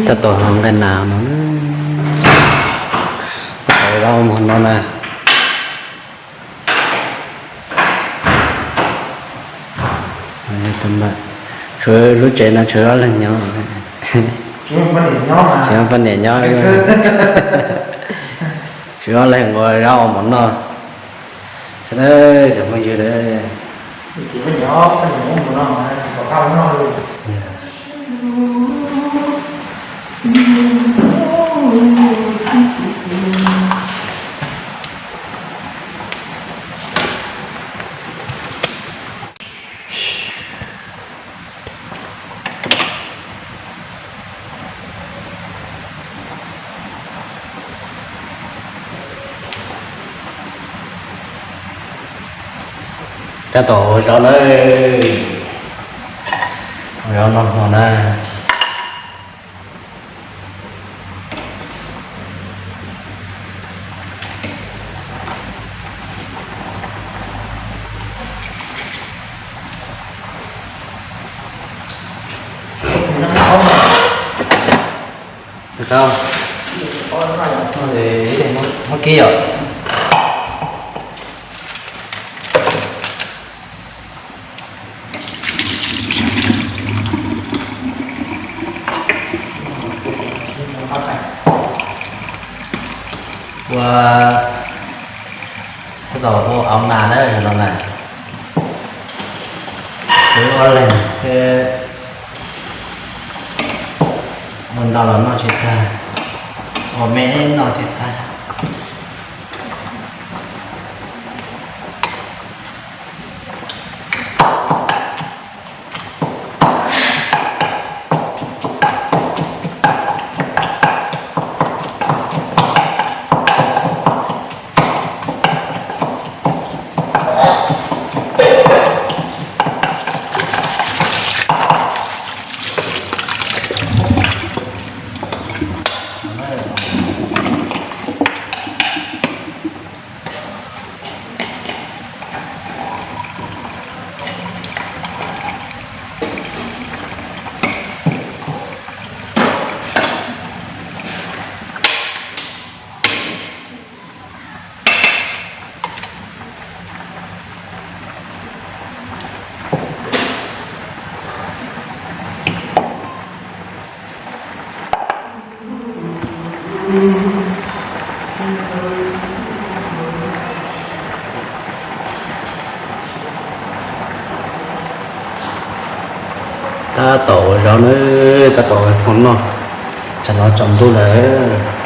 Tab tom hau nqaij nas no, tab tom zaub hmo no na. Tshuav lub tsev no tshuav ob leeg nyob, tsis muaj poj niam nyob, tshuav ob leeg ua zaub ua mov noj. Sawv daws cov phooj ywg, tab tom ua zaub na, ua zaub noj hmo na. Muab kib yom. Ua, tab tom ua auv nas na no na. Kuv ua leeg thiab, ua ntau los noj tsis tag, ua me noj thiaj tag. Tab tom ua zaub na, tab tom ua hmo noj, tsam no tsaus ntuj lawm.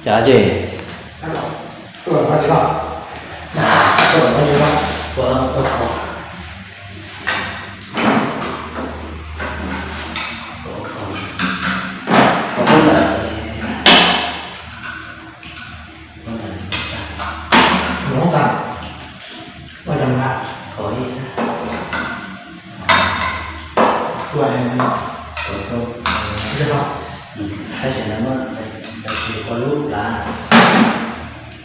Cas ces Tab sis no muab ntawd tsis kho lub plab,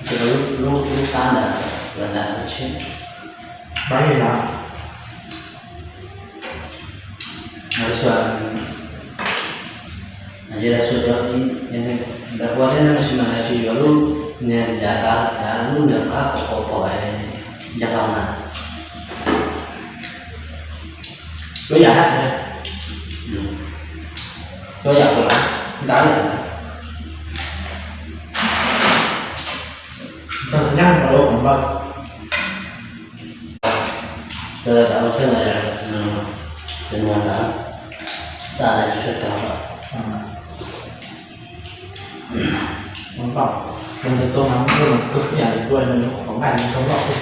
tsis kho lub, lub, lub plab ntawd los ntawd tsis. Lawv xua, lawv xua cov ntawd ua thiab tab sis mas lawv tsis yuav lub niag yav tav, yav lub niag qab qhov qhov pom. Yog tau mas. Tuaj yam hab, tuaj yam kuv lam ntab yam. Txog nyab nkaus lub npawg. Txog tau ua tsheb no, ces muag ntawd, txaj tsis tshua tau. Ua npauj, ua ntawd tuaj mas ua npauj kawg yam li tuaj no, qhov nqaij no tau loj.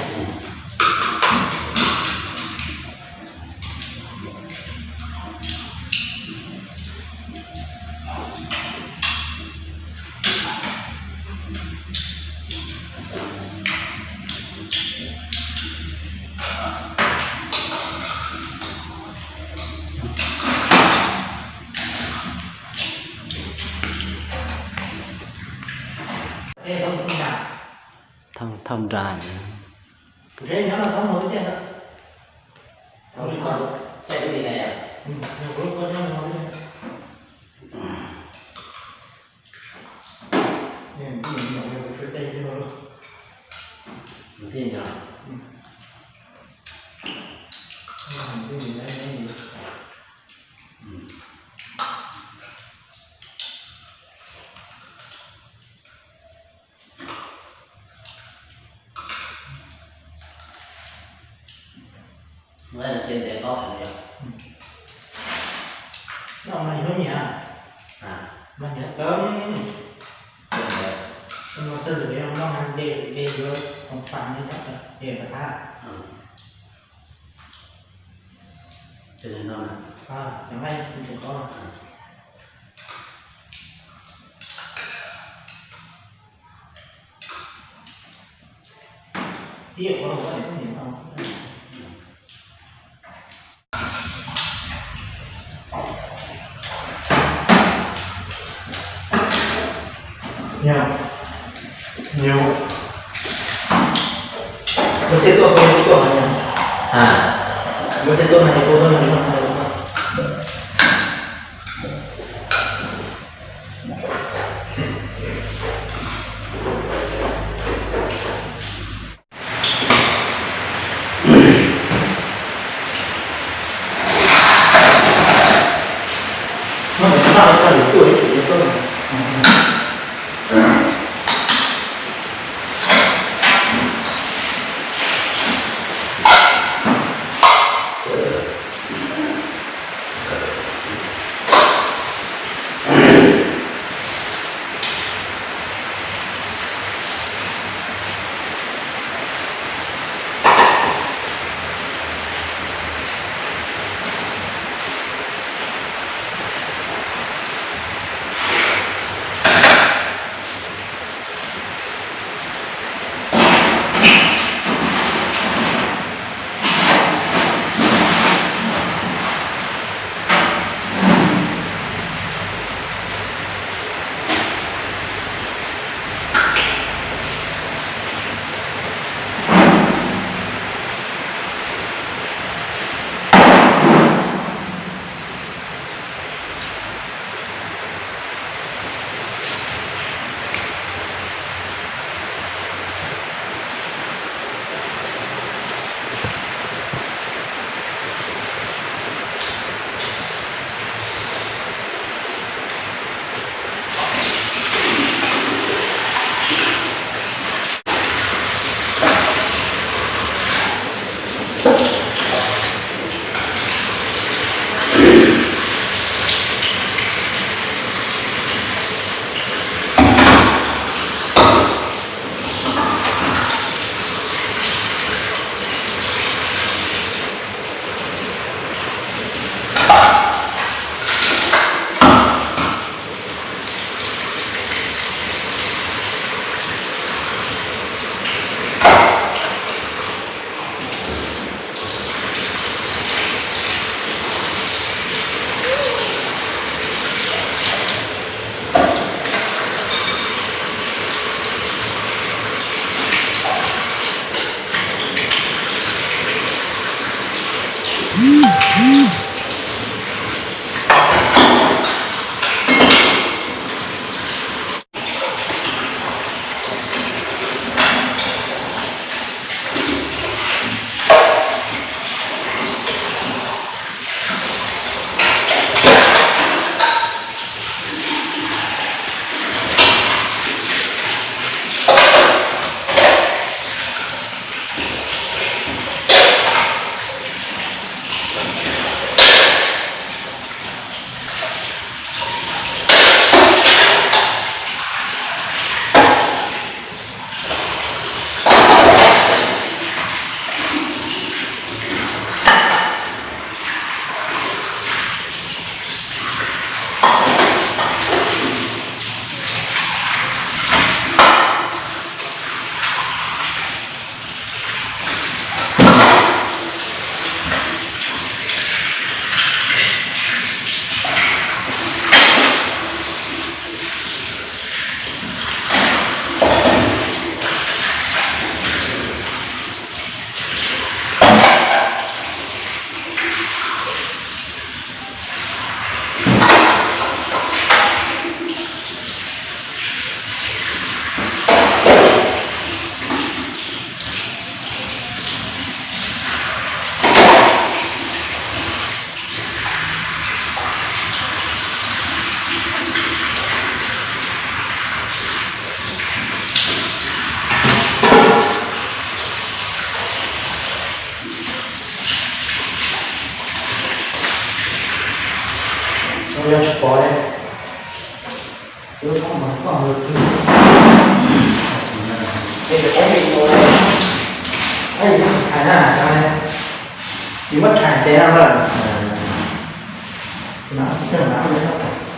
Thauj nra. Mas yog nyiam, mas yog tawm, mas xwb lwm yog noj de de yuav koom pam li nyob es pab. Cov nqaij tsis tau. Yog, yog. Lub tsheb tuaj, lub tsheb tuaj mas yog. Lub tsheb tuaj mas yog, tuaj mas yog. Yog tsis pom li, lub koj mas koj mus twg, es tsis pom li ua li, es hais na, tsis muab tshais ces no lawm, no, no,